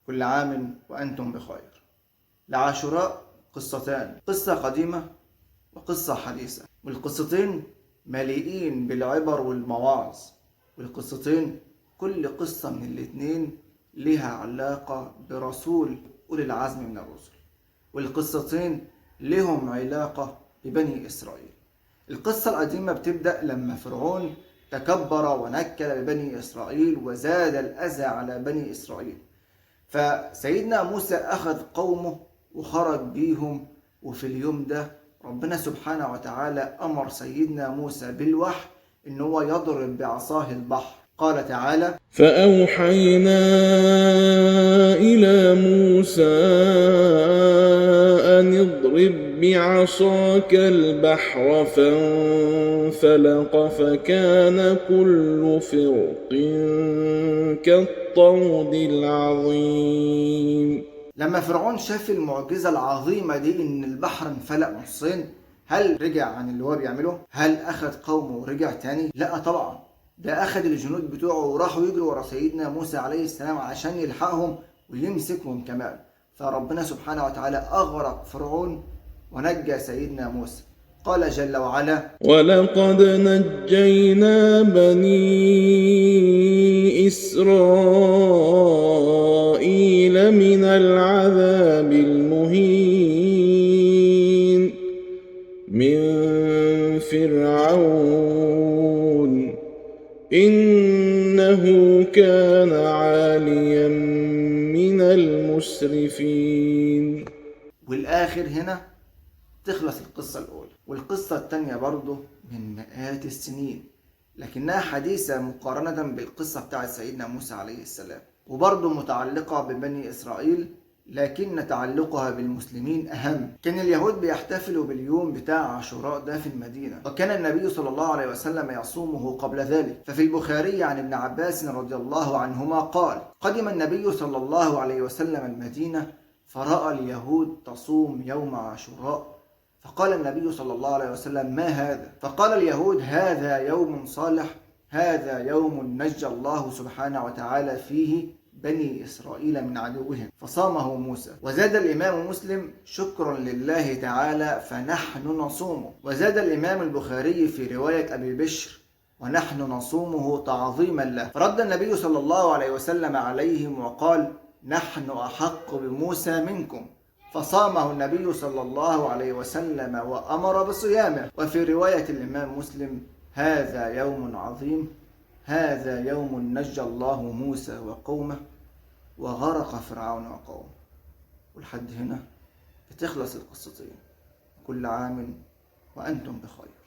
كل عام وأنتم بخير. لعاشوراء قصتان، قصة قديمة وقصة حديثة، والقصتين مليئين بالعبر والمواعظ، والقصتين كل قصة من الاتنين لها علاقة برسول أولي العزم من الرسل، والقصتين لهم علاقة ببني إسرائيل. القصة القديمة بتبدأ لما فرعون تكبر ونكل ببني إسرائيل وزاد الأذى على بني إسرائيل، فسيدنا موسى أخذ قومه وخرج بيهم. وفي اليوم ده ربنا سبحانه وتعالى أمر سيدنا موسى بالوحي إن هو يضرب بعصاه البحر. قال تعالى: فأوحينا إلى موسى أن اضرب بعصاك البحر فانفلق فكان كل فرق كالطود العظيم. لما فرعون شاف المعجزة العظيمة دي إن البحر انفلق نصين، هل رجع عن اللي هو بيعمله؟ هل أخذ قومه ورجع تاني؟ لا طبعا، ده أخذ الجنود بتوعه وراحوا يجروا ورا سيدنا موسى عليه السلام عشان يلحقهم ويمسكهم كمان. فربنا سبحانه وتعالى أغرق فرعون ونجى سيدنا موسى. قال جل وعلا: ولقد نجينا بني إسرائيل من العذاب المهين من فرعون إنه كان عاليا من المسرفين. والآخر هنا تخلص القصة الأولى. والقصة الثانية برضه من مئات السنين، لكنها حديثة مقارنة بالقصة بتاعت سيدنا موسى عليه السلام، وبرضه متعلقة ببني إسرائيل، لكن تعلقها بالمسلمين أهم. كان اليهود بيحتفلوا باليوم بتاع عاشوراء ده في المدينة، وكان النبي صلى الله عليه وسلم يصومه قبل ذلك. ففي البخاري عن ابن عباس رضي الله عنهما قال: قدم النبي صلى الله عليه وسلم المدينة فرأى اليهود تصوم يوم عاشوراء، فقال النبي صلى الله عليه وسلم: ما هذا؟ فقال اليهود: هذا يوم صالح، هذا يوم نجى الله سبحانه وتعالى فيه بني إسرائيل من عدوهم، فصامه موسى. وزاد الإمام مسلم: شكرا لله تعالى فنحن نصومه. وزاد الإمام البخاري في رواية أبي بشر: ونحن نصومه تعظيما له. فرد النبي صلى الله عليه وسلم عليهم وقال: نحن أحق بموسى منكم. فصامه النبي صلى الله عليه وسلم وأمر بصيامه. وفي رواية الإمام مسلم: هذا يوم عظيم، هذا يوم نجى الله موسى وقومه وغرق فرعون وقومه. ولحد هنا بتخلص القصتين. كل عام وأنتم بخير.